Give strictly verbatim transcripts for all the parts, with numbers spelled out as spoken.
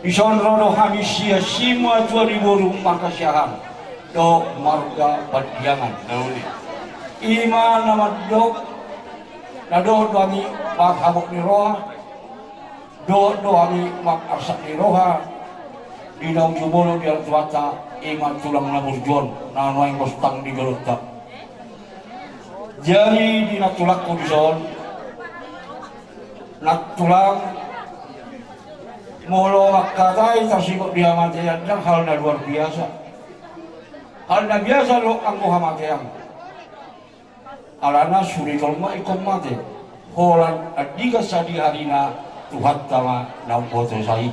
Dison ro do hami sian simatua ni boru marga Siahaan dohot marga Pandiangan. I ma na mandok, na dohot do hami marhabot ni roha, dohot do hami mararsak ni roha di naung jumolo di anak tuhanta, i ma tulang na burju on na nuaeng gostang di jolonta. Jadi di nantulangku dison, nantulang, molo mangkatai tarsingkop di hamatean, ndang hal na luar biasa. Hal na biasa do anggo hamatean. Alana sude jolma ingkon mate. Holan andigan sadihari na Tuhanta ma na umboto sai.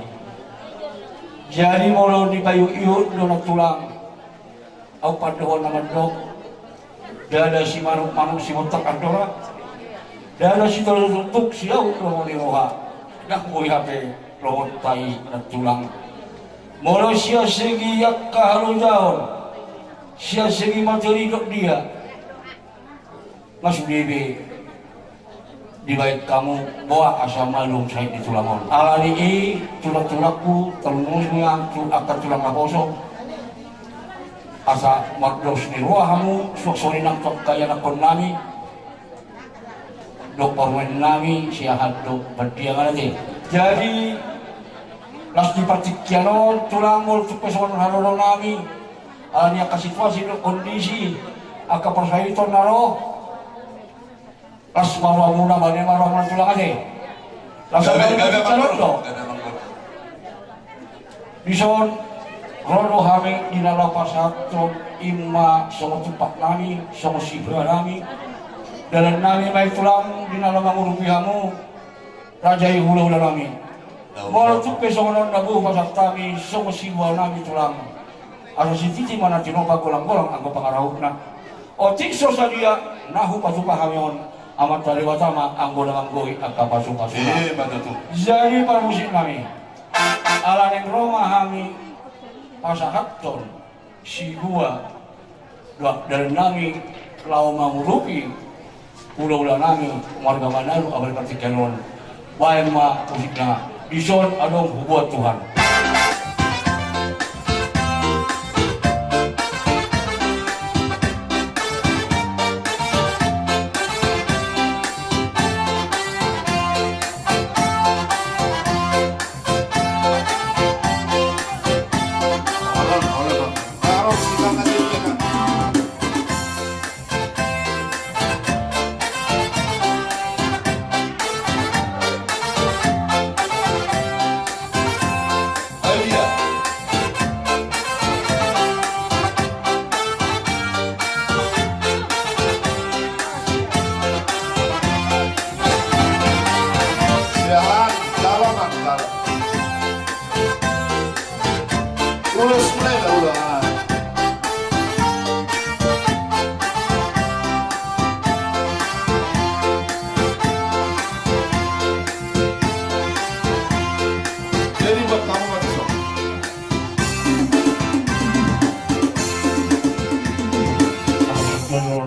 Jadi molo dipaihutihut do nantulang, ahu pandohan na mandok: Ndada simanukmanuk sibontar andora, ndada sitolotuktuk siaut lomo ni roha. Ndang boi hape lomonta i nantulang. Molo sian segi angka halojaon, sian segi materi dohot dia, nga sude be dibaen hamu, boha asa malum sahit ni tulang on. Alani i, tulangtulangku, tarlumobi ma tu angka tulang naposo, asa mardos ni roha hamu suang songon i nang tu angka ianakhonnami dohot parumaennami Siahaan dohot Pandiangan ate. Jadi las di partingkian on tulang, molo tung pe songon on haroronami, alani angka situasi dohot kondisi, angka parsahiton na ro, las ma rohamuna, bale ma rohamuna tulang ate. Las ma rohamuna tulang. Dison ro do hami di na laho pasahathon, i ma songon tumpaknami, songon sibahanami, dalannami ma i tulang di na laho mangurupi hamu, raja i hulahulanami. Molo tung pe songon on na boi hupasahat hami songon sibahanami tulang, asa sititi ma na tinopa, golanggolang anggo pangarahutna. Otik so sadia na hupatupa hami on, Amanta Debata ma anggo na manggohi angka pasupasuna. Jadi parmusiknami, ala naeng ro ma hami pasahathon sibua dohot dalannami laho mangurupi hulahulanami marga Manalu, apala di partingkian on. Baen ma musikna, dison adong hubuat Tuhan. Siahaan, jalo, Mang, jalo. Ulos mulai dah, ulos. Jadi buat kamu mati sok.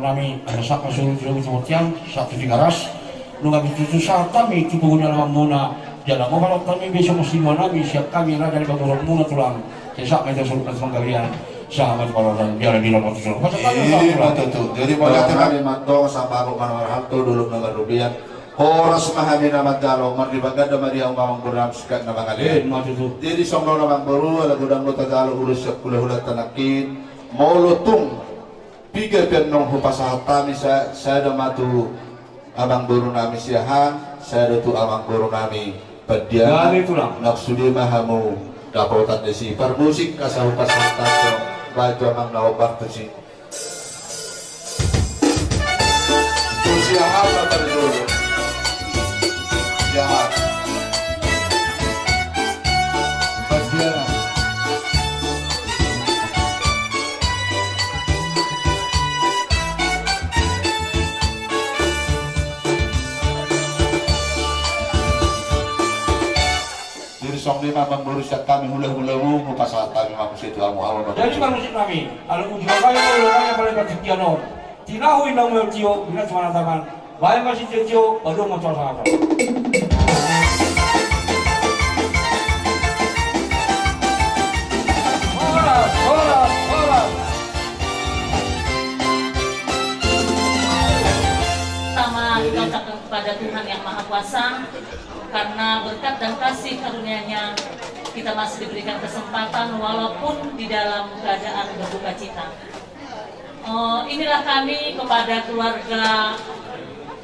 Nami, ada sapa suruh suruh sama tiang, satu tiga ras. Nunga pintutu sahat hami tu pogu ni alamanmuna. Jala mauliate hami be songon sibahanami sian hami raja ni pamoruonmuna tulang. Sai sahat ma hita saluhutna tu panggalian, sahat ma tu parhorasan, jala di lomo tu solo. Pasahat hami tulang. Jadi mauliate hami. Mantong sabago mana marhalto, dolok na marrobean. Horas ma hami na manjalo, marlipatganda ma di hamu amangboru nami sukat na mangalean. Jadi songon on amangboru, ala godang do tajalo ulos sian hulahulanta nangkin. Molo tung piga pe annon hupasahat hami, sa-, sada ma tu amangborunami Siahaan, sada tu amangborunami Pandiangan. Nang sude ma hamu dapotan disi. Parmusik asa hupasahat hami baen tu amang na hombar tusi. Tu Siahaan ma parjolo. Siahaan. Pandiangan. Jadi songon i ma amangboru sian hami hulahulamu, hupasahat hami ma muse tu hamu. Jadi parmusiknami, ala uju abai molo nami apala di partingkian on. Tinahu indamu tio, binat manataman. Baen ma sitio-tio, baen ma tu hasahatan. Kuasa, karena berkat dan kasih karunia-Nya, kita masih diberikan kesempatan walaupun di dalam keadaan berduka cita. Eh, inilah kami kepada keluarga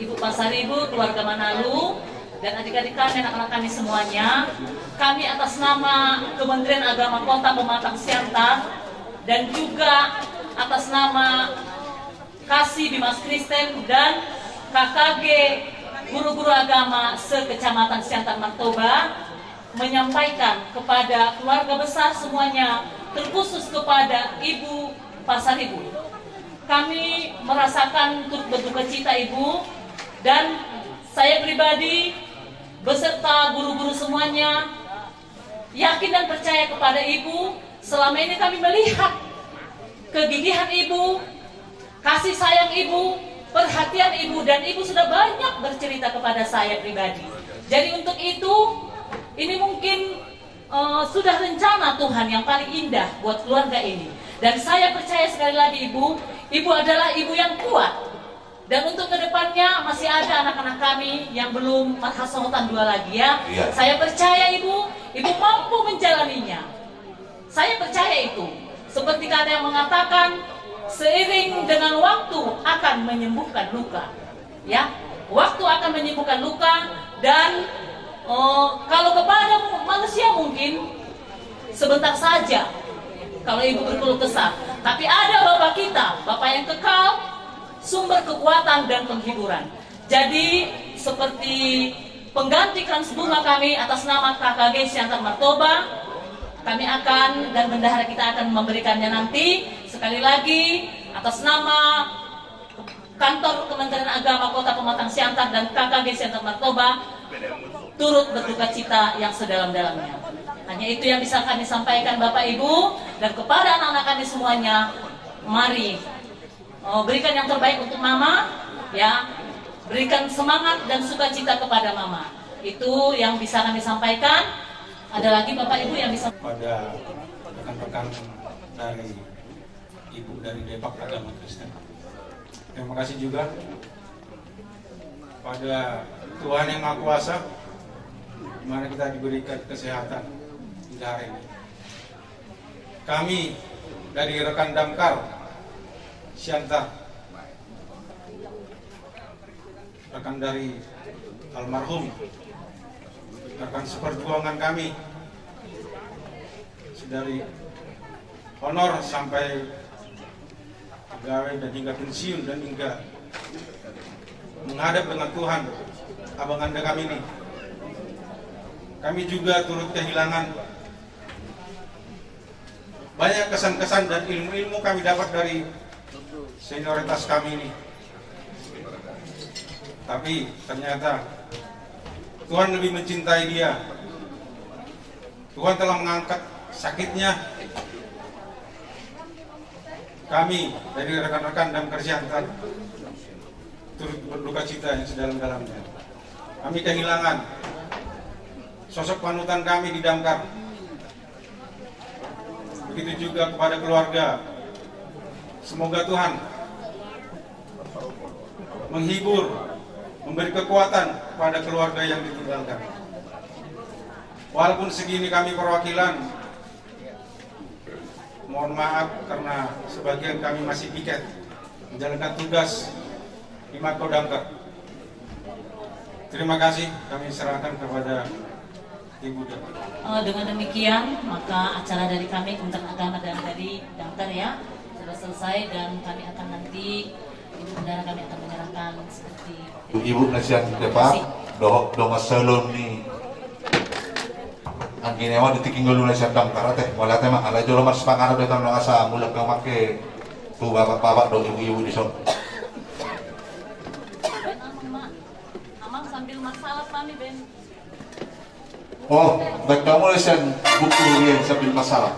Ibu Pasaribu, keluarga Manalu, dan adik-adik kami, anak-anak kami semuanya. Kami atas nama Kementerian Agama Kota Pematang Siantar dan juga atas nama Kasih Bimas Kristen dan K K G Guru-guru Agama se-Kecamatan Siantar Martoba menyampaikan kepada keluarga besar semuanya, terkhusus kepada Ibu Pasaribu. Kami merasakan turut berduka cita, Ibu, dan saya pribadi beserta guru-guru semuanya yakin dan percaya kepada Ibu. Selama ini kami melihat kegigihan Ibu, kasih sayang Ibu, perhatian Ibu, dan Ibu sudah banyak bercerita kepada saya pribadi. Jadi untuk itu, ini mungkin, eh, sudah rencana Tuhan yang paling indah buat keluarga ini. Dan saya percaya sekali lagi, Ibu, Ibu adalah ibu yang kuat. Dan untuk kedepannya masih ada anak-anak kami yang belum marhasohotan dua lagi, ya. Iya. Saya percaya Ibu, Ibu mampu menjalaninya. Saya percaya itu. Seperti kata yang mengatakan, seiring dengan waktu akan menyembuhkan luka. Ya, waktu akan menyembuhkan luka dan, oh, kalau kepada mu-, manusia mungkin sebentar saja kalau Ibu berkeluh kesah. Tapi ada Bapa kita, Bapa yang kekal, sumber kekuatan dan penghiburan. Jadi, seperti pengganti krans bunga kami atas nama K K G Siantar Martoba, kami akan, dan bendahara kita akan memberikannya nanti. Sekali lagi, atas nama Kantor Kementerian Agama Kota Pematang Siantar dan K K G Siantar Martoba turut berduka cita yang sedalam-dalamnya. Hanya itu yang bisa kami sampaikan, Bapak Ibu, dan kepada anak-anak kami semuanya, mari, oh, berikan yang terbaik untuk Mama, ya. Berikan semangat dan sukacita kepada Mama. Itu yang bisa kami sampaikan. Ada lagi, Bapak Ibu, yang bisa pada rekan-rekan dari Ibu dari Depak Agama Kristen. Terima kasih juga pada Tuhan Yang Maha Kuasa, di mana kita diberikan kesehatan hingga hari ini. Kami dari rekan Damkar Siantar, rekan dari almarhum, rekan seperjuangan kami, dari honor sampai pegawai dan hingga pensiun dan hingga menghadap dengan Tuhan, abang anda kami ini. Kami juga turut kehilangan banyak kesan-kesan dan ilmu-ilmu kami dapat dari senioritas kami ini. Tapi ternyata Tuhan lebih mencintai dia. Tuhan telah mengangkat sakitnya. Kami dari rekan-rekan Damkar Siantar turut berduka cita yang sedalam-dalamnya. Kami kehilangan sosok panutan kami di Damkar. Begitu juga kepada keluarga. Semoga Tuhan menghibur, memberi kekuatan kepada keluarga yang ditinggalkan. Walaupun segini kami perwakilan, mohon maaf karena sebagian kami masih piket menjalankan tugas di Makodamkar. Terima kasih, kami serahkan kepada Ibu Damkar. Eh, dengan demikian, maka acara dari kami, Kementerian Agama dan dari Damkar, ya, sudah selesai dan kami akan nanti, Ibu Bendahara kami akan menyerahkan seperti Ibu na sian Depak, dohot dongan saolon ni anggi na i ma di tingki ngolu na sian Damkar, ate, mauliate ma, alai jolo marsipanganon do hita nang asa mulak hamu ma ke tu bapak-bapak dohot ibu-ibu dison. Amang, sambil marsalap kami, Ben. Oh, baik, kamu lesen buku dia sambil masalah.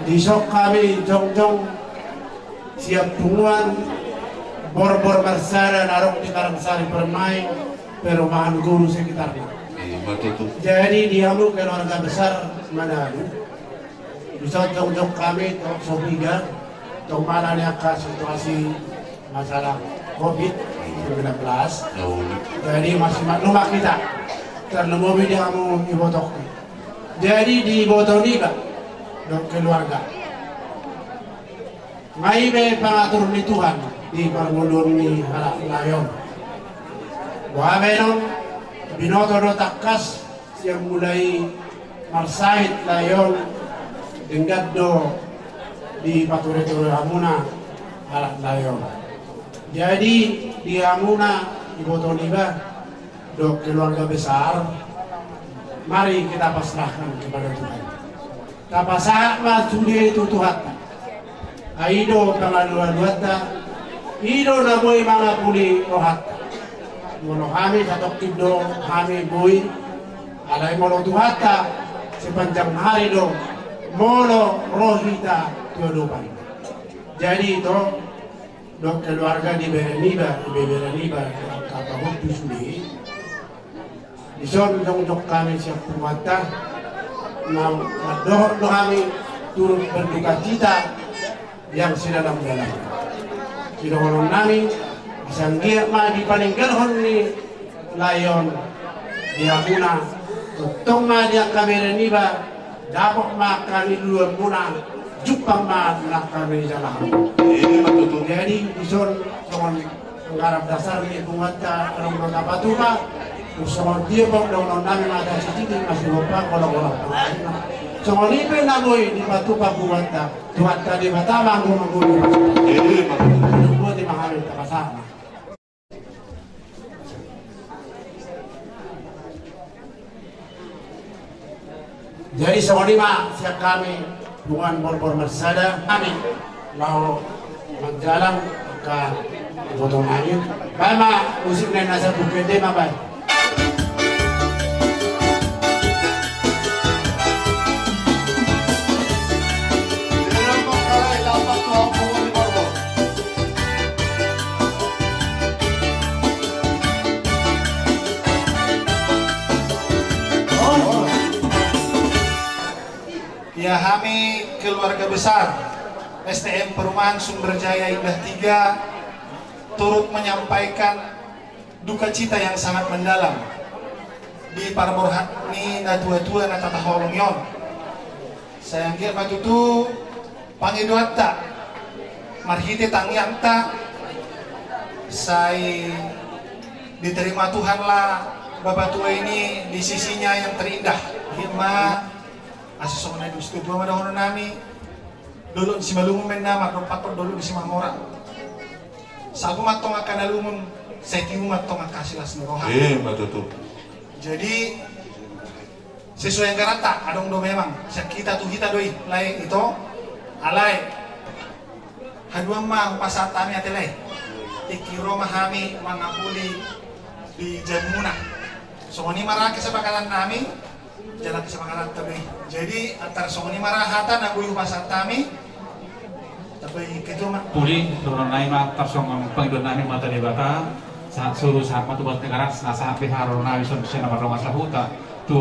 Dison hami jongjong sian punguan Borbor Marsada na adong di Karangsari Permai, perumahan guru sekitarna. Jadi di hamu keluarga besar Manalu, dison jongjong hami, tong so piga, tong mala ni angka situasi masalah covid sembilan belas. Jadi masih maklum ma hita. Tarlumobi di hamu ibotoku. Jadi di iboto niba dohot keluarga, nga i be pangatur ni Tuhan di parngoluon ni halak nai on. Boha be non, binoto do tangkas sian mulai marsahit nai on, denggan do dipatureture hamuna halak nai on. Jadi di hamuna iboto niba dohot keluarga besar, mari kita pasrahkan kepada Tuhan. Tapasahat ma sude tu Tuhanta. Ai i do pangalualuanta, i do na boi mangapuli rohanta. Molo hami satongkin do hami boi, alai molo Tuhanta sepanjang hari do, molo ro hita tu adopan. Jadi ito, dohot keluarga di bere niba, di bere niba, angka pahompu sude. Dison jongjong hami sian punguanta, na mandohot do hami turut berduka cita yang sedalam-dalam. Sidohonon nami, asa anggiat ma di paninggalhon ni nai on di hamuna, tongtong ma di angka bere niba, dapot ma angka niluluanmuna, jumpang ma nang hami jala hamu. Jadi dison songon anggaran dasar ni punguanta adong do tapatupa. Songon dia pok dohonon nami ma tasititi masih bopa kolo-kolo. Songon i pe na boi dipatupa punguanta, Tuhanta Debata ma anggo mangolu. Boti ma hami tapasahat. Jadi songon i ma sian hami punguan Borbor Marsada, hami laho manjalang angka iboto nami. Baen ma musik na nasa buku ende ma baen. Ya, hami keluarga besar S T M Perumahan Sumber Jaya Indah Tiga turut menyampaikan duka cita yang sangat mendalam di parborhat ni natua-tua na tataholongi on. Sai anggiat ma tutu pangidoanta marhite tangiangta, sai diterima Tuhanlah bapak tua ini di sisinya yang terindah. Ima asa songon na disi tutu ma dohonon nami. Dolok ni Simalungun ma inna mardompakkon dolok ni Simamora. Sabu ma tong angka na lungun, sai tibu ma tong angka silas ni roha. Eh, ma tutu. Jadi sesuai anggaranta, adong do memang sian hita tu hita do i, lae, ito. Alai haduan ma hupasahat hami ate lae. Tingki ro ma hami mangapuli di jabumuna. Songon i ma ra kesepakatan nami. Jala kesepakatan tabe. Jadi antar songon i ma ra hata na boi hupasahat hami. Tabe ketua ma. Puli dohonon nami ma tarsongon pangidoan nami ma tu Debata. Sahat solu sahat ma tu Batak Negara, na sahat be haroro nami songon sian na mardongan sahuta tu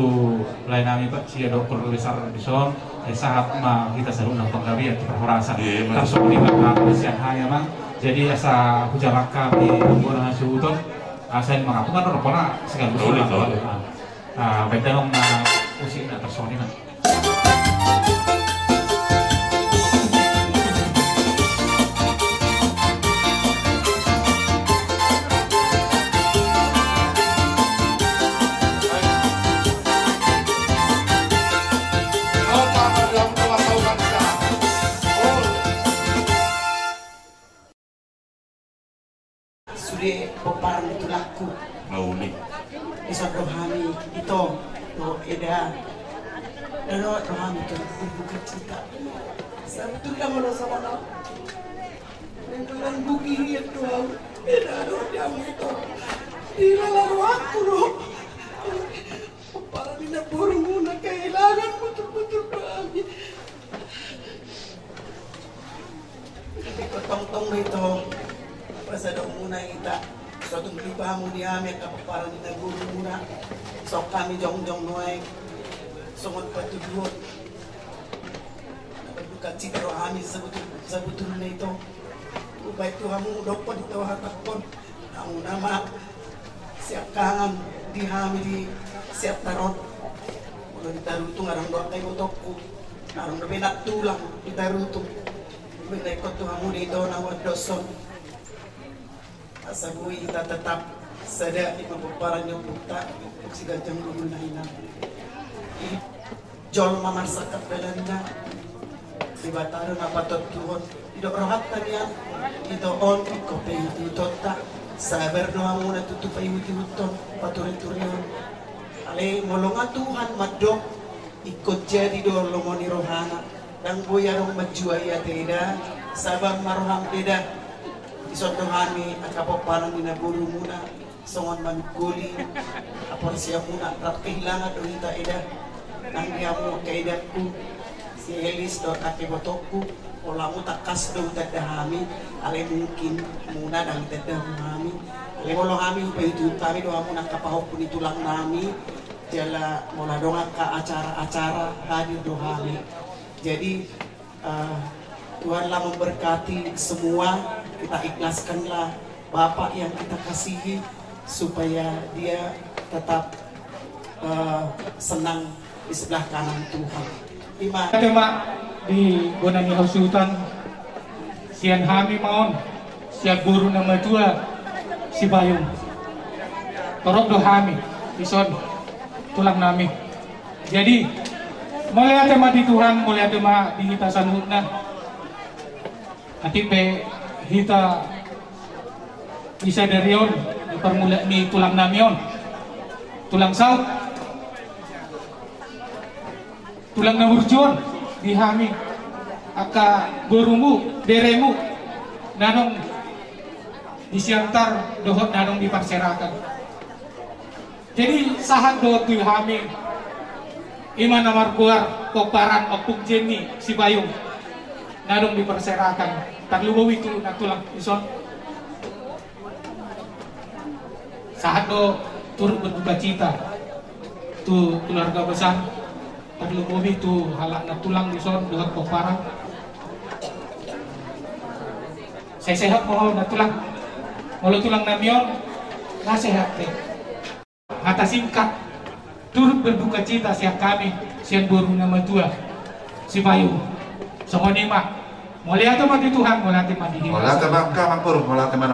lae nami Pak Sia dohot keluarga besar dison. Eh, sahat ma hita saluhutna panggabean tu parhorasan. Tarsongon i ma hata sian hami amang. Jadi asa hujalang hami tu bona hasuhuton. Asa i mangapungan rohana segala usul. Ah, baen damang ma musik na tarsongon i ma. Sude pomparan ni tulangku. Mauli. Dison do hami ito, dohot eda. Dohot do hami tu buka cita. Sabotulna molo songon au, nenggalan buki hian do au. Eda do di au ito. Di lala rohangku do. Sada muna hita, suatu melipa hamu di hami angka pomparan ni naborumuna, songon hami jongjong nuaeng, songon patuduhon. Berduka cita do hami sabutul-, sabutulna ito. Hubaen tu hamu dohot ito hatangkon, hamu nama siangkangan di hami di siantar on. Molo di Tarutung adong do angka ibotongku, adong do be nantulang di Tarutung. Hubaen ingkon tu hamu di ito na huandoshon. Asa boi hita tetap sada i ma pomparan ni ompunta, siganjang umurna hinan. Jolma marsangkap dalanna, Debata do na patontuhon. Didok rohanta nian, ito on ingkon paihut-ihutonta, sabar do hamuna tutu paihut-ihuthon, paturiturion. Alai molo nga Tuhan mandok, ingkon jadi do lomo ni rohana. Ndang boi adong manjua i ate eda, sabar ma roham eda. Dison do hami angka pomparan ni naborumuna, songon manunggoli haporseaonmuna, rap kehilangan do hita eda. Nang di hamu angka edangku, si Elis dohot angka ibotongku, molo hamu tangkas do hutanda hami, alai mungkin hamuna ndang hutanda hami. Alai molo hami hupaihut-ihut hami do hamuna angka pahompu ni tulang nami, jala molo adong angka acara-acara hadir do hami. Jadi, eh, Tuhanlah memberkati semua, kita ikhlaskanlah Bapak yang kita kasihi supaya dia tetap, eh, senang di sebelah kanan Tuhan. Ima. Ate ma di bona ni hasuhuton, sian hami ma on, sian boru na matua Sipayung. Torop do hami dison, tulang nami. Jadi, mauliate ma di Tuhan, mauliate ma di hita saluhutna. Atik pe hita di sadari on, di parmulaan ni tulang nami on, tulang saut, tulang na burju on di hami, angka borumu, beremu, na adong di siantar dohot na adong di parserakan. Jadi, sahat do tu hami, ima na margoar pomparan Ompung Jenny Sipayung, na adong di parserakan, tarlumobi tu nantulang dison. Sahat do turut berduka cita tu keluarga besar, tarlumobi tu halak nantulang dison dohot pomparan. Sai sehat ma ho nantulang. Molo tulang nami on, nga sehat pe. Hata singkat, turut berduka cita sian hami, sian boru na matua Sipayung. Songon i ma. Mauliate ma di Tuhan, mauliate ma di hita. Mauliate ma angka amangboru, mauliate ma.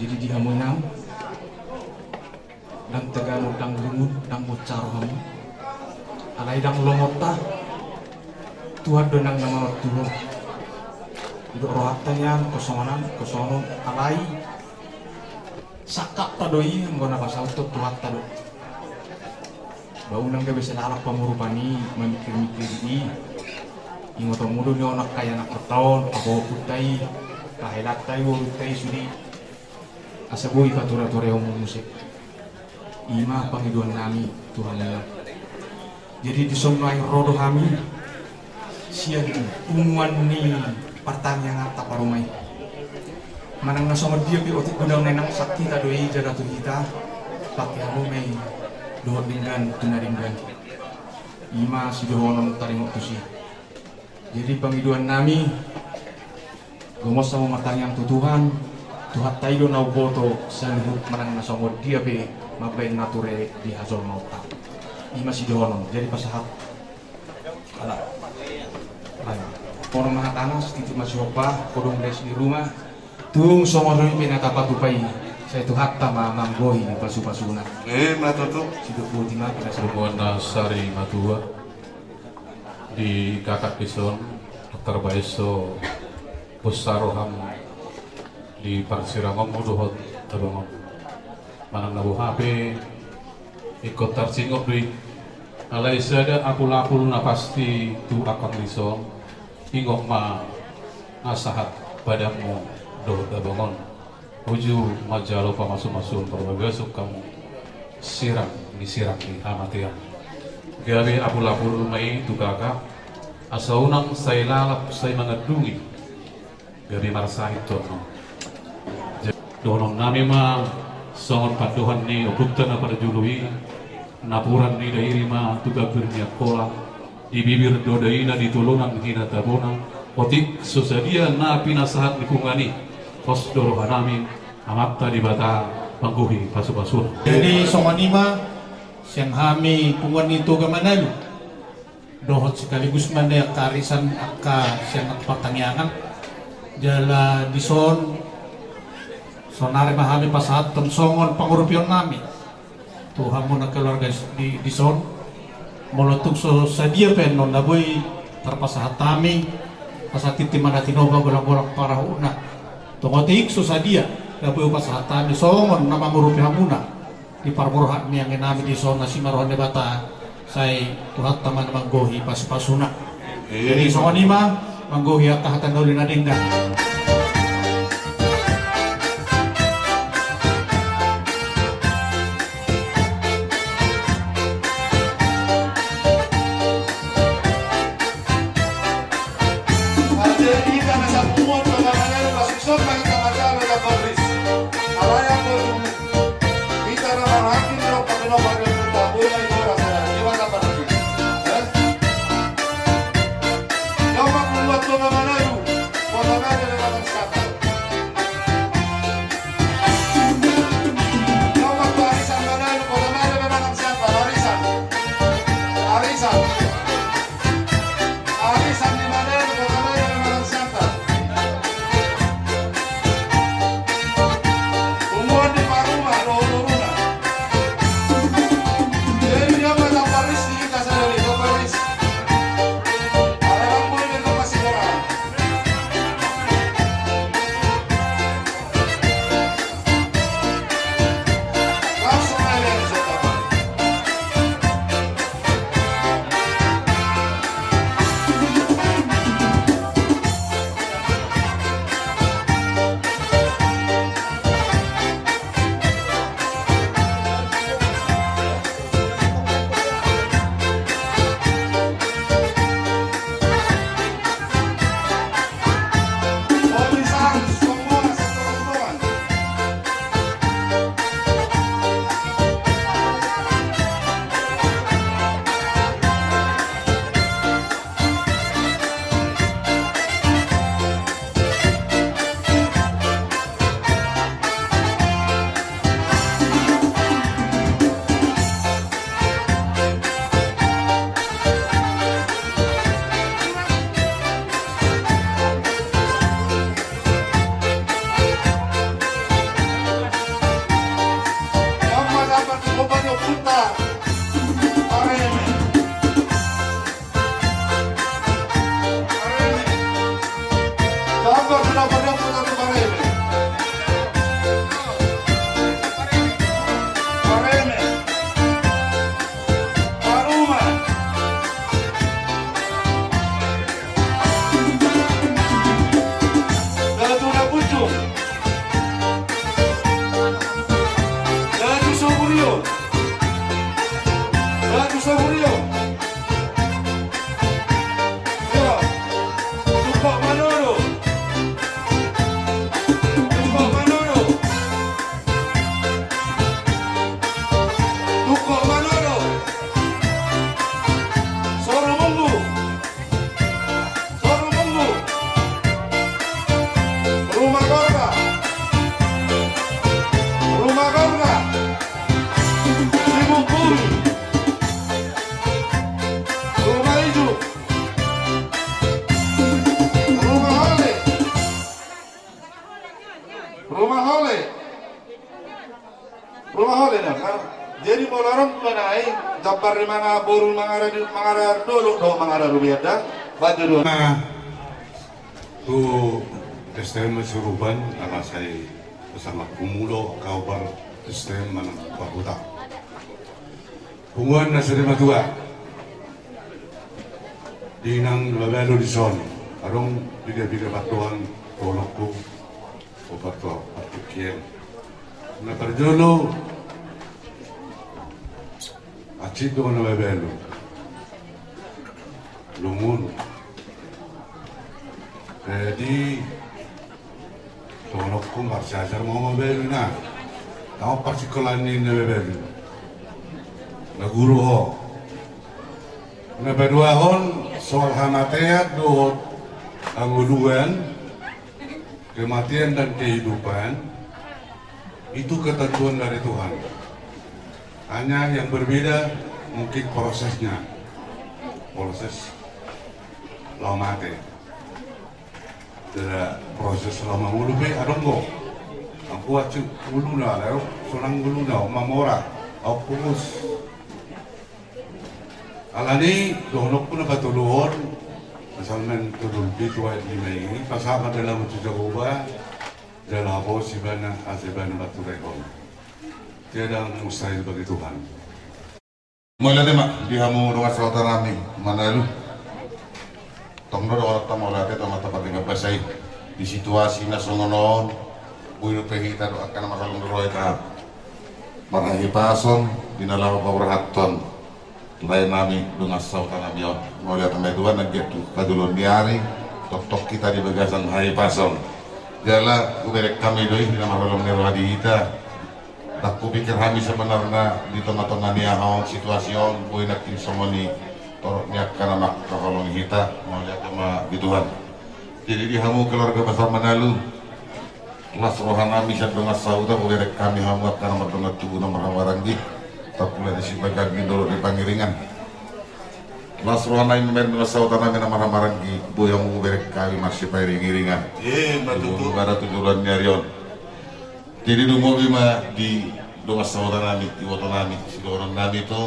Jadi di hamu inang, ndang tagano, ndang lungun, ndang bonsar hamu. Alai ndang longonta, Tuhan do nang na manortuhon. Didok rohanta nian, kosongonan, kosongon, alai sangkapta do i, anggo na pasauthon Tuhanta do. Ba unang gabe sai lalap pamurupan i, mamikir-mikir i. Ingotonmu do nian angka ianakhonta on, pahompungta i, pahelanta i, borunta i, sude. Asa boi pature-turehonmu muse. I ma pangidoan nami tu hamu. Jadi dison nuaeng ro do hami sian punguan ni partangianganta paromai. Manang na songon dia pe otik godang na inang, sahat hita do i jala tu hita, pake hamu ma i dohot denggan tu na denggan. I ma sidohonon taringot tusi. Jadi pangidoan nami, gomos hamu martangiang tu Tuhan, Tuhanta i do na umboto saluhut manang na songon dia pe mambahen na ture di hajolmaonta. I ma sidohonon, jadi pasahat. Ala. Ala. Pono ma hatana, titi ma sihompa, podom les di rumah. Tung songon on pe na tapatupa i, sai Tuhanta ma manggohi pasu-pasuna. E, ma tutu. Sidok boti ma, kena sidok. Punguan na sari matua. Di kakak dison, tarbaen so bonsar roham di parsirangonmu dohot abangon. Manang na boha pe ingkon tarsingop do i. Alai sada apul-apul na pasti tu angkang dison, ingot ma na sahat padanmu dohot abangon. Uju manjalo pamasu-masuon parbagason hamu sirang ni sirang ni hamatean. Gabe apul-apul ma i tu kakak, asa unang sai lalap sai mangandungi, gabe marsahit tu annon. Dohonon nami ma songon pandohan ni ompunta na parjolo i, napuran ni dairi ma tu gambir ni angkola, di bibir do daina, di tolonan hinatabona, otik so sadia na pinasahat ni punguan i, pos do roha nami, Amanta Debata manggohi pasu-pasuna. Jadi songon i ma sian hami punguan ni Toga Manalu. Dohot sekaligus ma nian angka arisan angka sian angka partangiangan. Jala dison, saonari ma hami pasahathon songon pangurupion nami tu hamuna keluarga di, dison. Molo tung so sadia pe annon na boi tarpasahat hami, pasahat tintin ma na tinopa, golang-golang parahutna. Tung otik so sadia na boi hupasahat hami songon na mangurupi hamuna di parborhat ni anggi nami dison, asi ma roha ni Debata, sai Tuhanta ma na manggohi pasu-pasuna. Jadi songon i ma, manggohi angka hata na uli na denggan. Rumah Hole. Rumah Hole na. Jadi molo ro tu manai, jambar ni mangaboru, mangaradulu, mangaradulu do, mangaradulu biada. Baju dua. Nah, tu S T M Suruban, ala sai pesan aku mulo, kau bar S T M mana pahuta. Punguan na sari matua. Di inang na mabalu di son. Adong bida-bida patuan, tolokku. Opat to, opat kian. Na parjolo. Acit do na mabalu. Lungun. Jadi, songon on marsiajar ma mabalu na. Tau parsikolaan ni na mabalu. Na guru ho. Na paduahon, soal hamatean dohot hangoluan, kematian dan kehidupan, itu ketentuan dari Tuhan. Hanya yang berbeda mungkin prosesnya. Proses laho mate. Jadi proses laho mangolu pe adong do. Angkuat si ngoluna, laho sonang ngoluna, mamora, au kumus. Alani dohononku na patoluhon, asal main tolu pitu ayat lima i, pasahat ma dalan tu Jahowa, jala haposi ibana, asa ibana manurehon. Tiada yang mustahil bagi Tuhan. Mauliate ma di hamu dongan sahuta nami, Manalu. Tong do dohononta mauliate tu Amanta Pardenggan Basa i. Di situasi na songon on, boi dope hita do angka na marholong ni roha i marhahipason, di na laho paborhathon lae nami dongan sahuta nami on. Mauliate ma di Tuhan, anggiat tu hajolon ni ari, tongtong hita di bagasan hahipason. Jala hubereng hami do i, di na marholong ni roha di hita. Ndang hupikir hami sebenarna di tonga-tonga ni aha on, situasi on, boi nangkin songon i torop ni angka na mangkaholongi hita, mauliate ma di Tuhan. Jadi di hamu keluarga besar Manalu, las roha nami sian dongan sahuta, hubereng hami hamu angka na mardongan tubu na marhahamaranggi, tapulak ni Sipagangging dohot ni Pangiringan. Las roha nami mamereng dongan sahuta nami na marhahamaranggi, boi hamu hubereng hami marsipairing-iringan. Eh, ma tutu. Di bagasan tu joloan ni ari on. Jadi lumobi ma di dongan sahuta nami, iboto nami, sidohonon nami tu.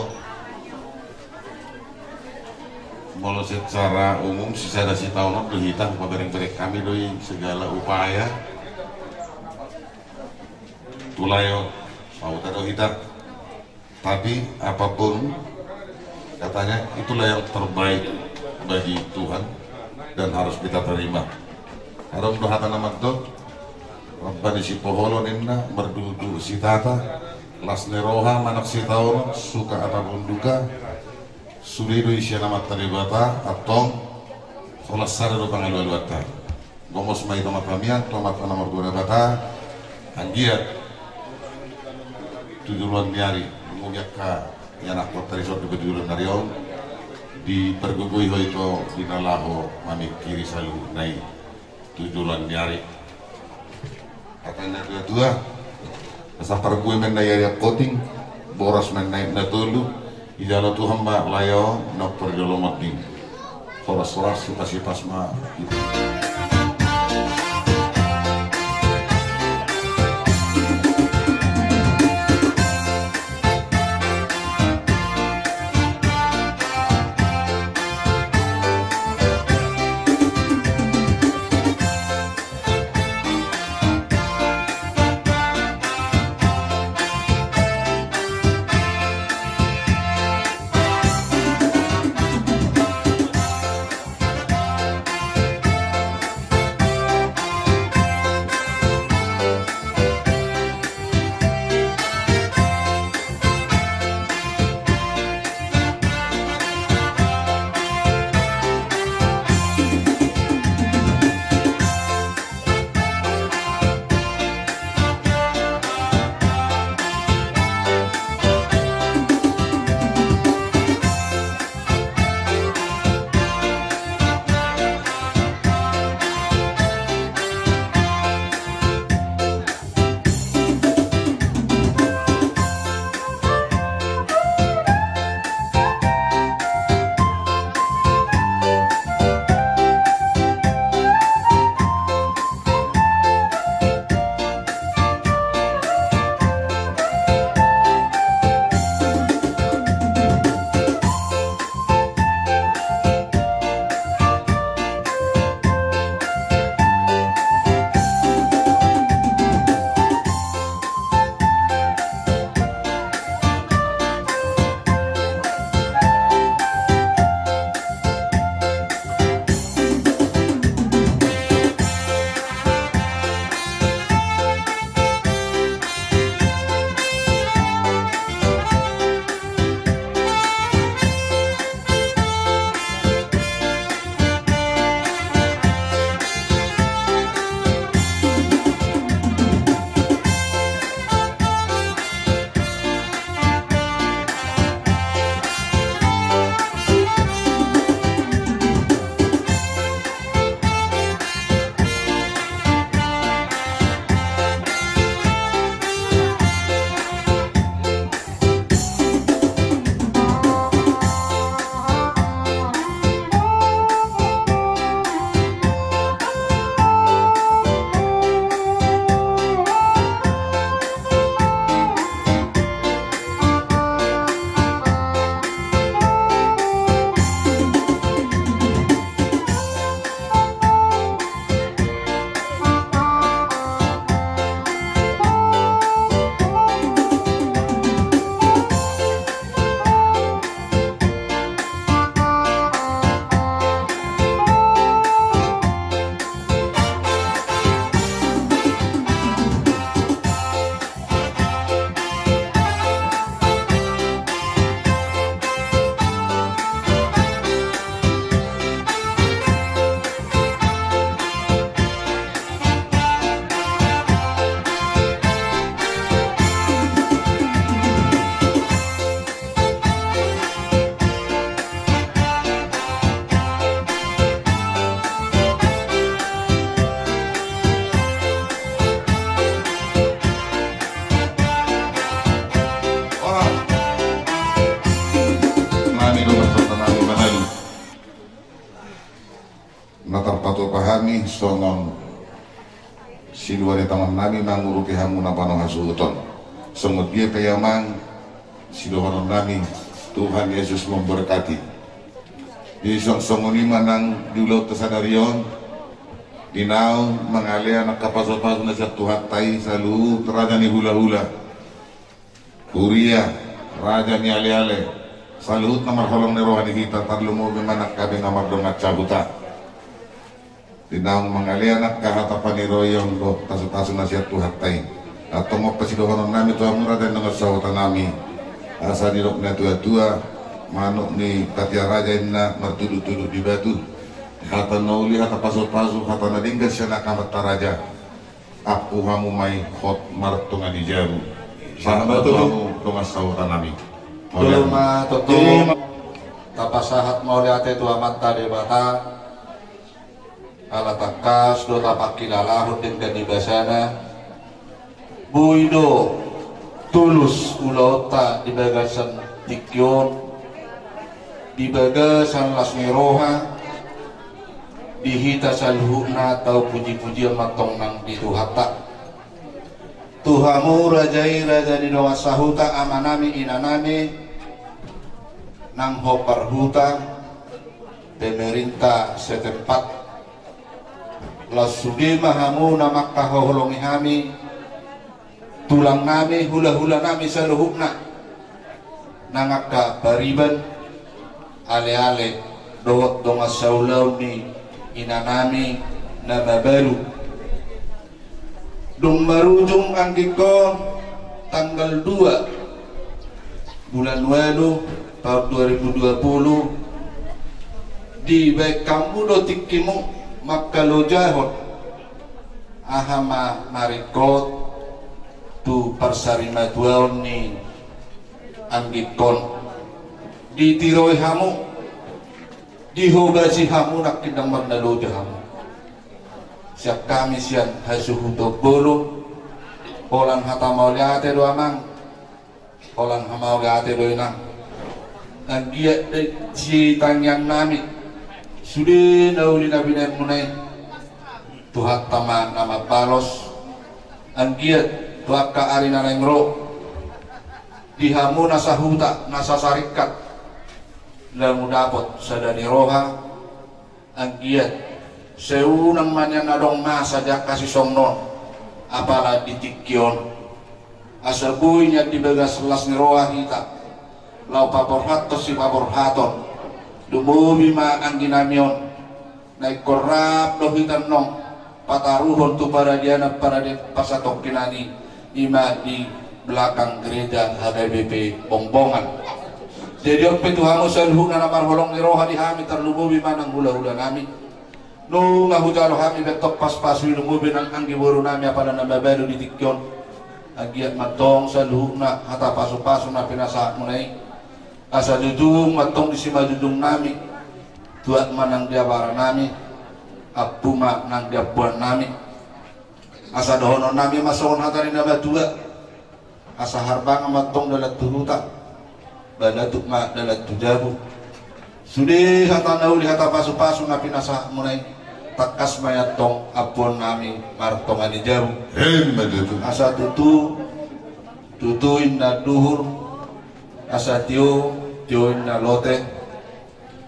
Molo secara umum sisada sitaonon do hita, hupabereng-bereng hami do i segala upaya. Tu lae on, sahuta do hita. Tapi apapun, katanya, itulah yang terbaik bagi Tuhan dan harus kita terima. Adong do hata na mandok, ramba ni sipoholon ninna, mardudu sitata, las ni roha manang sitaonon, suka ataupun duka, sude do i sian Amanta Debata, antong, holan sada do pangalualuanta. Gomos ma i tu Amanta amian, tu Amanta na martua Debata, anggiat tu joloan ni ari, lumobi angka ianakhonta dison di joloan ni ari on, dipargogoi ho ito di na laho mamingkiri saluhutna i tu joloan ni ari. Hata ni na tua-tua, asa parbue ma na i ari angkoting, boras ma na i na tolu, dijalo Tuhan ma lae on na parjolo monding. Horas-horas, sipas-sipas ma. songon silua ni tangan nami mangurupi hamu na pano hasuhuton. Songon dia pe amang sidohonon nami, Tuhan Yesus memberkati. Jadi songon i ma nang di ulaonta sadari on, di naung mangalean angka pasupasu na sian Tuhanta i saluhut raja ni hulahula, huria, raja ni aleale, saluhut na marholong ni roha di hita, tarlumobi ma nang angka na mardongan sahuta. Di naung mangalean angka hata paniroion dohot pasupasu na sian Tuhanta i. Antong on pe sidohonon nami tu hamu raja ni dongan sahuta nami. Asa didok natuatua, manuk ni patia raja inna martuduktudu di batu. Hata na uli, hata pasupasu, hata na denggan sian angka amanta raja. Ampu hamu ma i hot martonga ni jabu. Sahat ma tu hamu dongan sahuta nami. Mauliate. Jolo ma tutu. Tapasahat mauliate tu Amanta Debata. Ala tangkas do tapangkilalahon denggan ni basana. Boi do tulus ulaonta di bagasan tingki on, di bagasan las ni roha, di hita saluhutna tau pujipujian ma antong nang di Tuhanta. Tu hamu raja i, raja ni dongan sahuta, amanami, inanami, nang hombar huta, pemerintah setempat, laos sude ma hamu na mangkaholongi hami, tulang nami, hulahula nami saluhutna, nang angka pariban, aleale, dohot dongan saulaon ni inanami na mabalu. Dung marujung anggingkon tanggal dua bulan ualu taon dua ribu dua puluh, dibaen hamu do tingkimu mangkalojahon aha ma na ringkot tu parsarimatuaon ni anggingkon. Ditiroi hamu, dihobasi hamu nangkin, ndang marnaloja hamu. Sian hami sian hasuhuton bolon, holan hata mauliate do amang, holan mauliate do inang. Anggiat di sitangiang nami sude na uli na binaenmuna i, Tuhanta ma na mambalos. Anggiat tu angka ari na naeng ro, di hamu na sahuta, na sasaringkat, lamu dapot sada ni roha. Anggiat sai unang ma nian adong masa di angka sisongon on, apala di tingki on. Asa boi nian di bagas las ni roha hita laho paborhathon sipaborhaton. Lumobi ma angginami on, na ingkon rap do hita annon pataruhon tu paradianan, paradianan parsatongkinan i, i ma di belakang gereja H K B P Bongbongan. Jadi on pe tu hamu saluhutna na marholong ni roha di hami, tarlumobi ma nang hulahula nami. Nunga hujalo hami be antong pasupasu i, lumobi nang anggi boru nami apala na mabalu di tingki on. Anggiat ma antong saluhutna hata pasupasu na pinasahatmuna i, asa jujung ma antong di simanjujung nami, tuat ma nang di abara nami, ampu ma nang di ampuan nami. Asa dohonon nami ma songon hata ni na matua: Asa harbangan ma antong dalan tu huta, balatuk ma dalan tu jabu. Sude hata na uli, hata pasupasu na pinasahatmuna i, tangkas ma i antong ampuon nami martonga ni jabu. Emma tutu. Asa tutu, tutu inna duhur, asa tio, tio inna lote.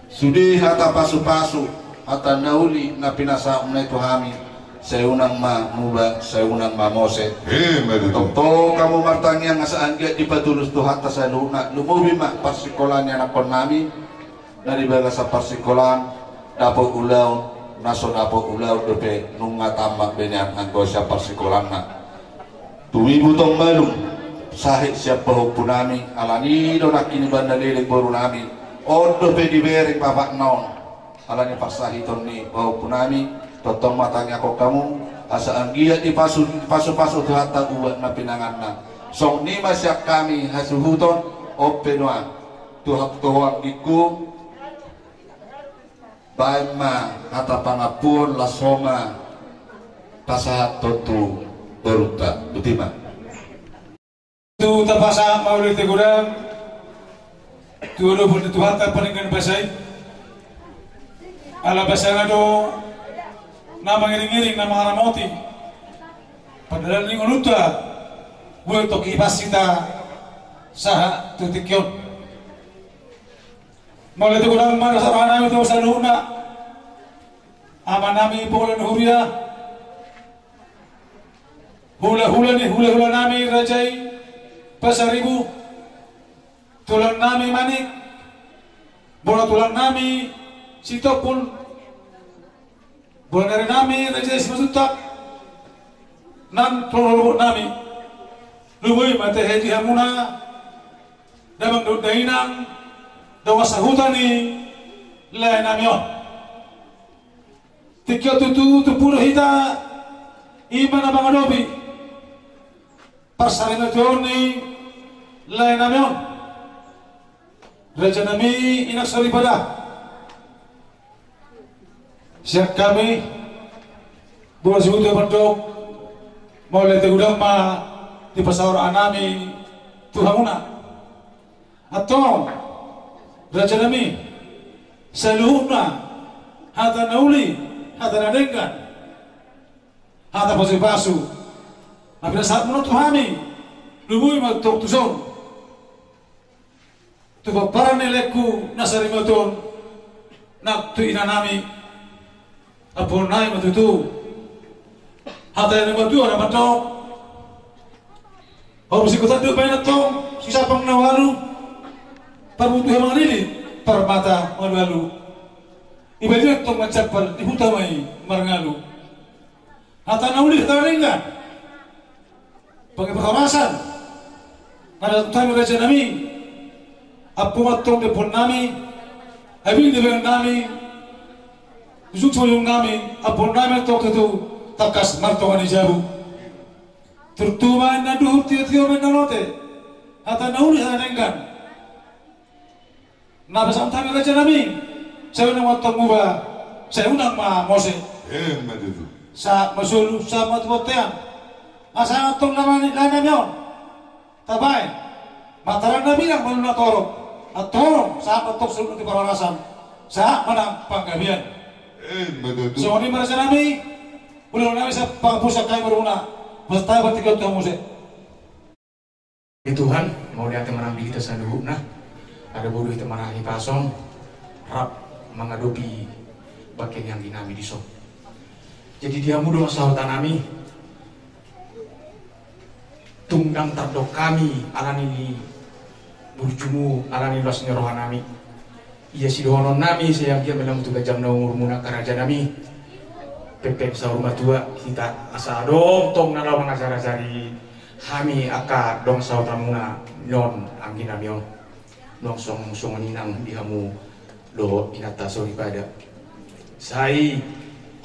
Sude hata pasupasu, hata na uli na pinasahatmuna i tu hami, sai unang ma muba, sai unang ma mose. Emma tutu. Tongtong hamu martangiang asa anggiat dipatulus Tuhanta saluhutna, lumobi ma parsikolaan ni anakkon nami, na di bagasan parsikolaan, dapot ulaon, na so dapot ulaon dope nunga tamat be nian anggo sian parsikolaanna. Tu wibu tong malum, sahit sian pahompu nami, alani do nangkin ibana leleng boru nami, on dope dibereng bapakna on. Alani parsahiton ni pahompu nami, tongtong ma tangiangkon hamu, asa anggiat dipasu, dipasupasu Tuhanta ubat na pinanganna. Songon i ma sian hami hasuhuton, on pe nuaeng, tu ho anggingku, baen ma hata pangampuon, laos ho ma pasahathon tu borunta. Botima. Tu tapasahat ma uli tu godang tu adopan ni Tuhanta pardenggan basa i. Ala basana do Na mangiring-iring, na mangaramoti pardalanan ni ngolunta, boi tongtong hipas hita sahat tu tingki on. Mauliate godang ma di hamu saluhutna, amanami pola ni huria, hulahula ni hulahulanami raja i Pasaribu, tulangnami Manik, bona tulangnami Sitompul, bona ni arinami raja i Simanjuntak, nang tulang lomoknami. Lumobi ma tahe di hamuna damang dohot dainang, dongan sahuta ni laenami on. Tingki on tutu tumpu do hita, i ma na mangadopi parsarimatuaon ni laenami on. Rajanami inang soripada, sian hami boru Sibutuan mandok mauliate godang ma di pasaorannami tu hamuna. Antong rajanami, saluhutna hata na uli, hata na denggan, hata pasupasu na pinasahatmuna tu hami, lumobi ma tong tuson tu pomparan ni laengku na sarimatua on, nang tu inanami, ampuonnami ma tutu. Hata ni natuatua na mandok: Horbo singkot tanduk baen antong, sisampang na ualu, parbutuhe mangalili, parmata mangalualu. Ibalian tong mancampal, di huta ma i marngalu. Hata na uli, hata na denggan, bagi parhorasan na dapot hami rajanami. Ampu ma antong di ampuonnami, abing di bahenonnami, ujung siujungnami, ampuonnami antong tutu tangkas martonga ni jabu. Turtu ma inna duhur, tiotio ma inna lote, hata na uli, hata na denggan na pasahat hami rajanami. Sai unang ma antong muba, sai unang ma mose. Emma tutu. Sahat ma solu, sahat ma tu bontean. Asa antong na mani laenami on tabaen, manang na bilang, manang na torop, antong sahat ma antong saluhutna tu parhorasan, sahat ma nang panggabean. Emma tutu. Songon i ma rajanami, ulaonami, sai pangapulsa hami borumuna, pasahat hami partingkian tu hamu muse. Tuhan, mauliate ma nang di hita saluhutna, ala boi do hita marhahipason rap mangadopi bangke ni angginami dison. Jadi di hamu dongan sahutanami, tung ndang tardok hami ala ni burjumu, ala ni las ni rohanami. Ia sidohononnami, sai anggiat ma lam tu ganjang na umurmuna angka rajanami. Pepeng saur matua hita, asa adong tong na laho mangajarajari hami angka dongan sahutamuna on, angginami on. Nang song songon i nang di hamu dohot inanta soripada. Sai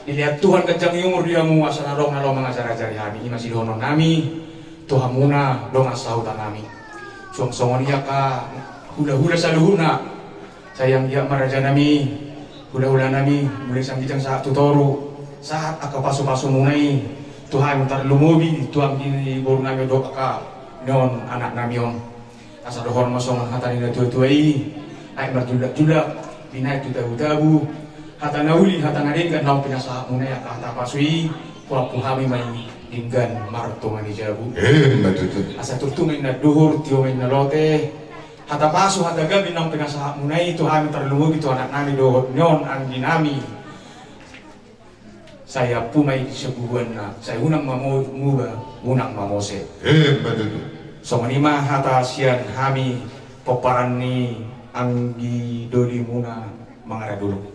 dilehon Tuhan ganjang ni umur di hamu, asa na adong na laho mangajarajari hami. I ma sidohononnami tu hamuna dongan sahutanami. Suang songon i angka hulahula saluhutna. Sai anggiat ma rajanami, hulahulanami, mulai sian ginjang sahat tu toru, sahat angka pasupasumuna i tu hami, tarlumobi tu anggi ni borunami on dohot angka ni on anaknami on. Asa dohonon ma songon hata ni natuatua i: Aek marjulakjulak, binahen tu tabutabu. Hata na uli, hata na denggan naung pinasahatmuna i, angka hata pasu i, huampu hami ma i denggan martonga ni jabu. Emma tutu. Asa turtu ma inna duhur, tio ma inna lote, hata pasu, hata gabe naung pinasahatmuna i tu hami, tarlumobi tu anaknami dohot ni on angginami. Sai ampu ma i di sibubuanna, sai unang ma mo-, muba, unang ma mose. Emma tutu. Songon i ma hata sian hami pomparan ni anggi dolimuna Mangara Dolok.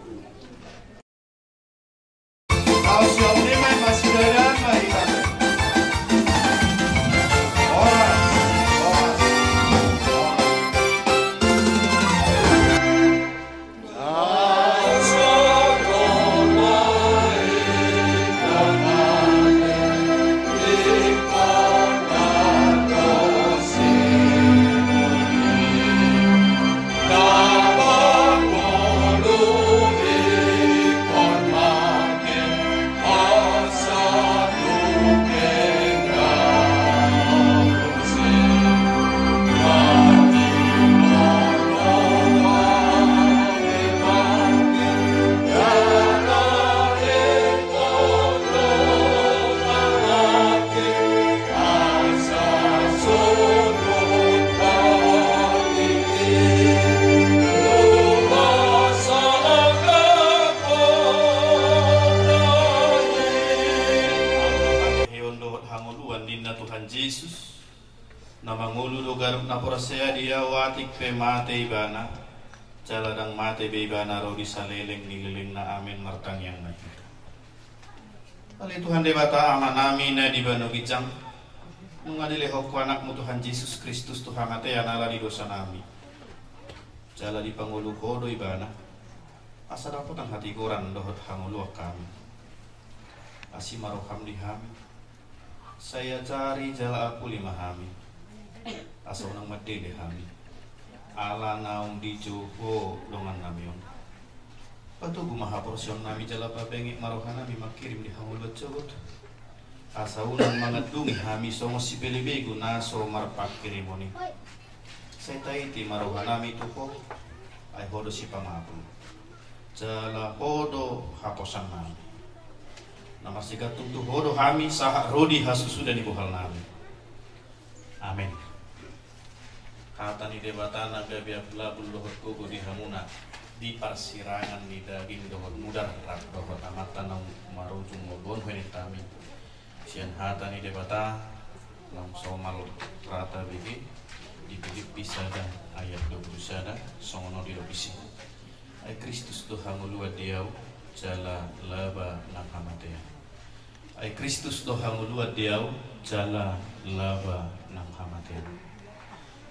Tuhan Jesus, na mangolu do ganup na porsea di Ahu, atik pe mate ibana, jala ndang mate be ibana ro di saleleng ni lelengna. Amen martangiang ma hita. Ale Tuhan Debata Amanami na di banua ginjang, nunga dilehon Ho Anakmu Tuhan Jesus Kristus tu hamatean ala ni dosanami, jala dipangolu Ho do ibana, asa dapotan hatigoran dohot hangoluan hami. Asi ma roham di hami, sai ajari jala apuli ma hami, asa unang mandele hami, ala naung dijou Ho dongannami on. Patogu ma haporseaonnami jala pabenget ma rohanami mangkirim di hangoluan sogot, asa unang mangandungi hami songon sipelebegu na so marpangkirimon i. Sai taiti ma rohanami tu Ho, ai Ho do sipamabun, jala Ho do haposannami. Na marsigantung tu Ho do hami sahat ro di hasusuda ni bohalnami. Amen. Hata ni Debata na gabe labun dohot gogo di hamuna, di parsirangan ni daging dohot mudar, rap dohot Amanta na marujung ngolu on, huenetami. Sian hata ni Debata, naung somal rata bege, di Pilippi sada ayat dua pulu sada, songon on didok disi. Ai Kristus do hangoluan di ahu, jala laba nang hamatean. Ai Kristus do hangoluan di ahu, jala laba nang hamatean.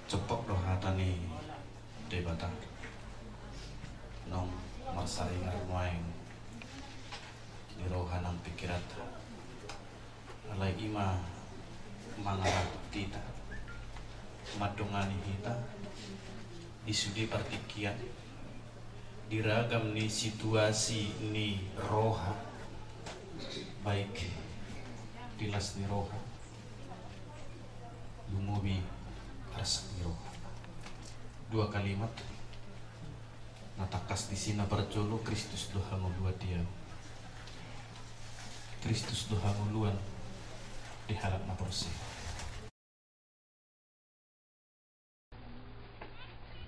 Jompok do hata ni Debata, naung marsaringar nuaeng di roha nang pingkiranta. Alai i ma mangarahut hita, mandongani hita di sude partingkian, di ragam ni situasi ni roha, baik di las ni roha, lumobi las ni roha. Dua kalimat na tangkas disi. Na parjolo, Kristus do hangoluan di ahu. Kristus do hangoluan di halak na porsea.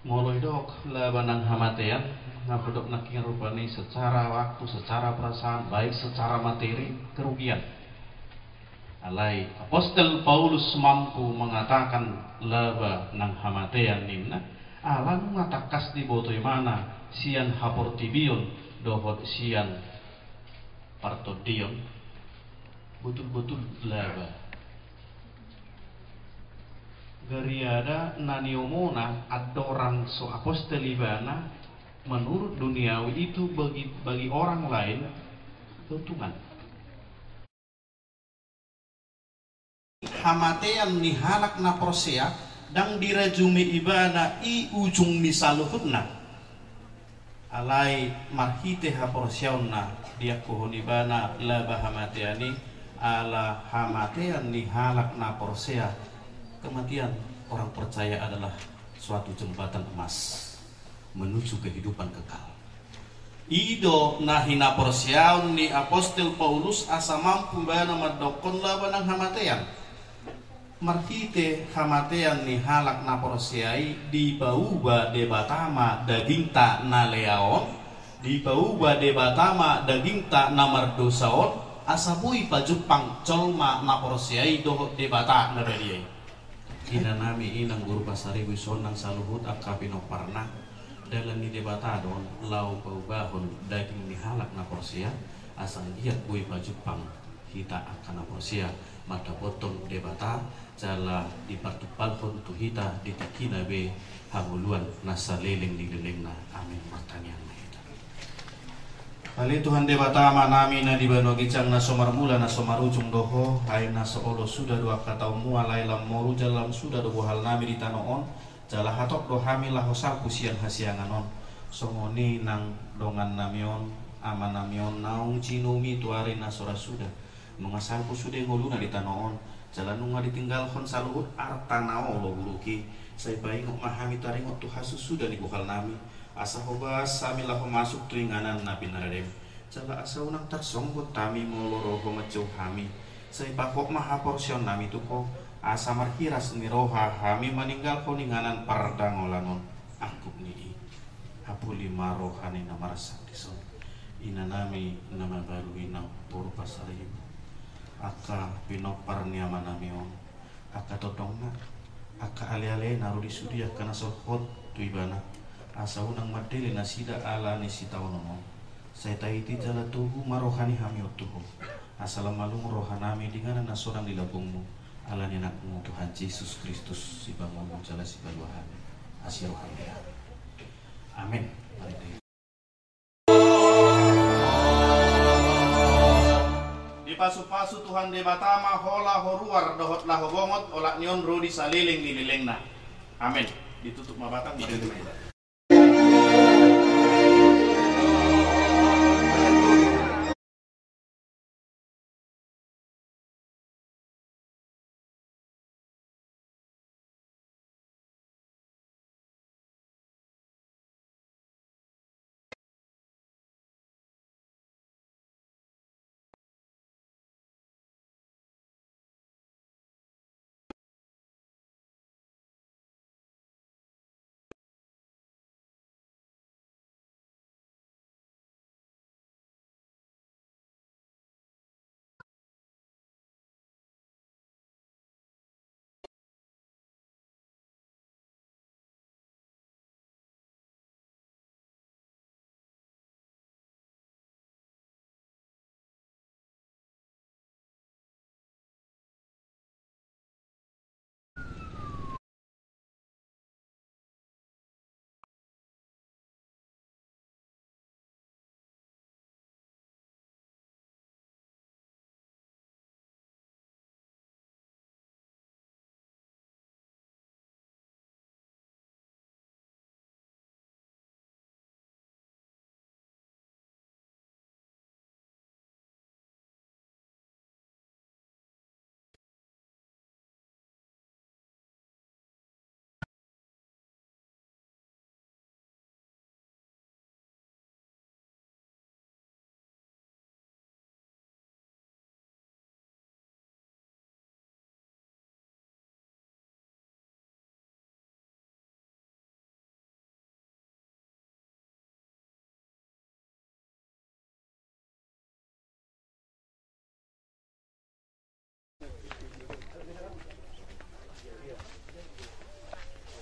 Molo didok laba nang hamatean, na hudok nangkin rupani secara waktu, secara perasaan, baik secara materi, kerugian. Alai Apostel Paulus mampu mengatakan laba nang hamatean ninna, ala nunga tangkas diboto ibana sian haportibion dohot sian partondion, botul-botul laba. Gariada na niomona andorang so apostel ibana, menurut duniawi itu bagi, bagi orang lain keuntungan. Hamatean ni halak na porsea ndang dirajumi ibana i ujung ni saluhutna. Alai marhite haporseaonna diangkuhon ibana laba hamatean i, ala hamatean ni halak na porsea, kematian orang percaya adalah suatu jembatan emas menuju kehidupan kekal. I do na hinaporseaon ni apostel Paulus asa mampu ibana mandokkon laba nang hamatean. Marhite hamatean ni halak na porsea i dipauba Debata ma dagingta na lea on, dipauba Debata ma dagingta na mardosa on, asa boi pajumpang jolma na porsea i dohot Debata na badia i. Inanami, inang guru pasaribu, sonang saluhut angka pinomparna, dalan ni Debata do on laho paubahon daging ni halak na porsea, asa anggiat boi pajumpang hita angka na porsea mandapothon Debata, jala dipartumpalhon tu hita di tingkina be hangoluan na saleleng ni lelengna. Amin. Martangiang ma hita. Ale Tuhan Debata Amanami na di banua ginjang, na so marmula na so marujung do Ho, ai na so olo suda do angka taonmu, alai lam moru jala lam suda do bohalnami di tano on, jala hatop do hami laho salpu sian hasiangan on. Songon i nang dongannami on, amanami on, naung jinouMi tu ari na so ra suda. Nunga salpu sude ngoluna di tano on, jala nunga ditinggalhon saluhut arta na olo buruk i. Sai paingot ma hami taringot tu hasusuda ni bohalnami, asa hobas hami laho masuk tu inganan na pinarade. Jala asa unang tarsonggot hami molo ro Ho manjou hami. Sai pahot ma haporseaonnami tu Ho, asa marhiras ni roha hami maninggalhon inganan pardangolan on. Angkup ni i, apuli ma roha ni na marsak dison. Inanami na mabalu, inang boru pasaribu, angka pinompar ni amanami on, Tongtongna, angka alealena ro di sude angka na so hot tu ibana, asa unang mandele nasida ala ni sitaonon on. Sai taiti jala togu ma roha ni hami on tu Ho, asa lam malum rohanami di inganan na sonang di lambungmu, ala ni Anakmu Tuhan Jesus Kristus, Sipangolu jala Sipalua hami, asi roham di hami. Amen. Marende. Dipasupasu Tuhan Debata ma ho laho ruar dohot laho bongot, olat ni on ro di saleleng ni lelengna. Amen. Ditutup ma batang, marende ma hita.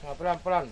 Nah, pelan-pelan.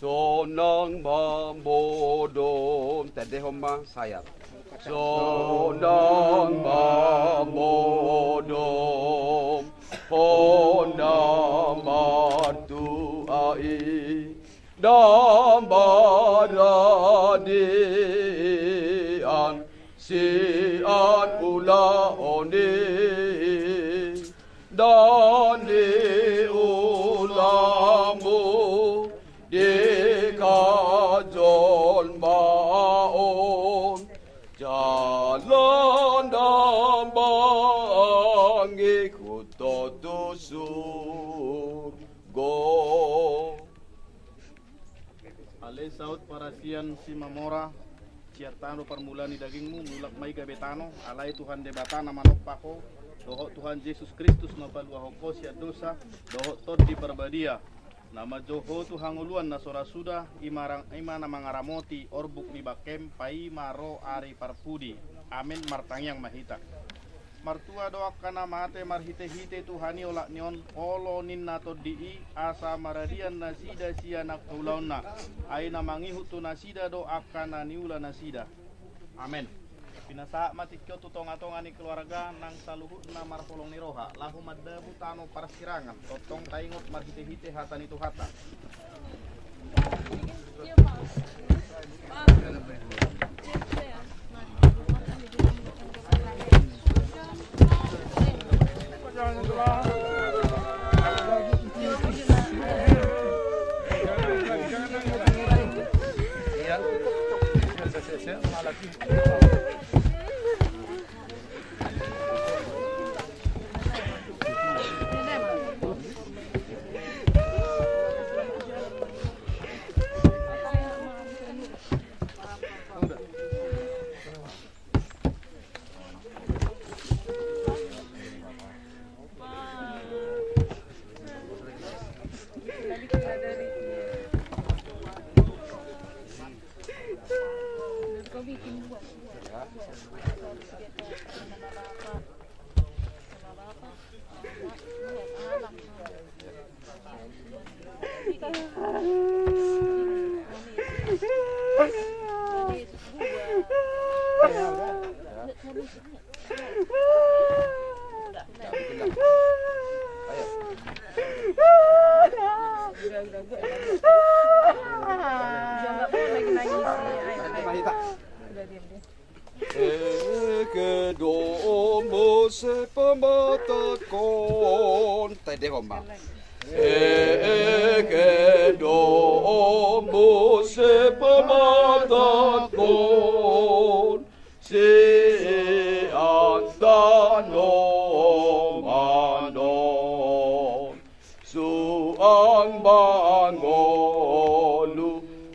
Sonang ma modom, tendehon ma sayap. Sonang ma modom, hona martua i. Na maradian sian ulaon i, na niulamu di hajolmaon, jala na mangihut ho tu surgo. Ale saut parasian Simamora, sian tano parmulaan ni dagingmu, mulak ma i gabe tano, alai Tuhan Debata na manompa ho, dohot Tuhan Jesus Kristus na paluahon ho sian dosa dohot Tondi Parbadia, na manjou ho tu hangoluan na so ra suda, i ma, i ma na mangaramoti orbuk ni bangkem paima ro ari parpudi. Amen. Martangiang ma hita. Martua do angka na mate marhitehite Tuhan i olat ni on, olo ninna Tondi i, asa maradian nasida sian angka ulaonna, ai na mangihut tu nasida do angka na niula nasida. Amen. Pinasahat ma tingki on tu tongatonga ni keluarga nang saluhutna marholong ni roha, laho mandabu tano parsirangan, tongtong taingot marhitehite hata ni Tuhanta. Eke do muse pamatakkon. Tadehon ma. Eke do muse pamatakkon. Sian tano manon. Suang mangolu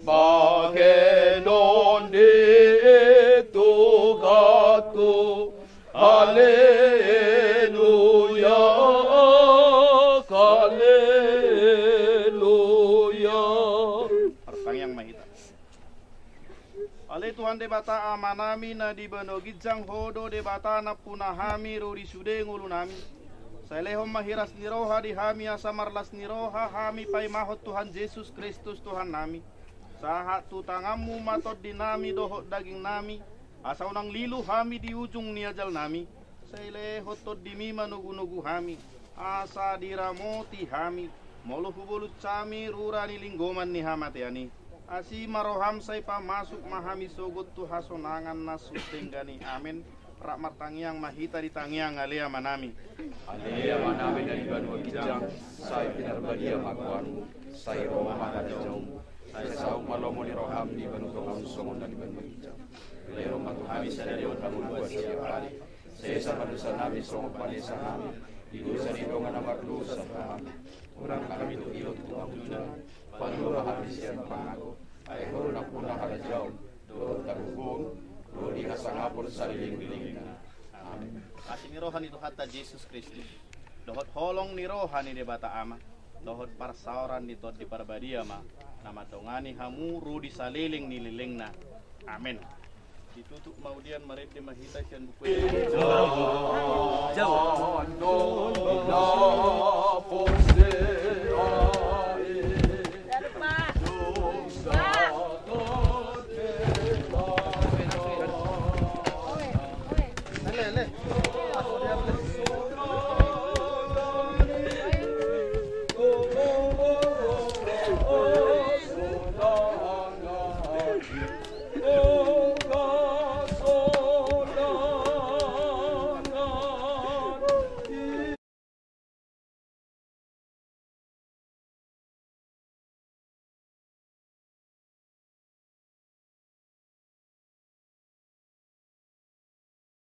bahenon di Tuhanta. Haleluya, haleluya. Martangiang ma hita. Ale Tuhan Debata Amanami na di banua ginjang, Ho do Debata nampuna hami ro di sude ngolunami. Sai lehon ma hiras ni roha di hami asa marlas ni roha hami paimahon Tuhan Jesus Kristus Tuhannami. Sahat tu tanganmu ma tondinami dohot dagingnami, asa unang lilu hami di ujung ni ajalnami. Sai lehon tondimi manogunogu hami, asa diramoti hami, molo hubolus hami rura ni linggoman ni hamatean i. Asi ma roham sai pamasuk ma hami sogot tu hasonangan na sun denggan i. Amen. Rap martangiang ma hita di tangiang Ale Amanami. Ale Amanami na di banua ginjang, sai pinarbadia ma goarmu, sai ro ma harajaonmu, sai saut ma lomo ni roham di banua tonga on songon na di banua ginjang. Lehon ma tu hami sadari on hangoluan siapari. Sesa ma dosanami songon panesanami di dosa ni dongan na mardosa tu hami. Unang hami togihon tu pangunjunan, palua ma hami sian pangago. Ai Ho do nampuna harajaon dohot hagogoon dohot hasangapon saleleng ni lelengna. Amen. Asi ni roha ni Tuhanta Jesus Kristus dohot holong ni roha ni Debata Ama dohot parsaoran ni Tondi Parbadia ma na mandongani hamu ro di saleleng ni lelengna. Amen. Ditutup ma udian, marende ma hita sian buku.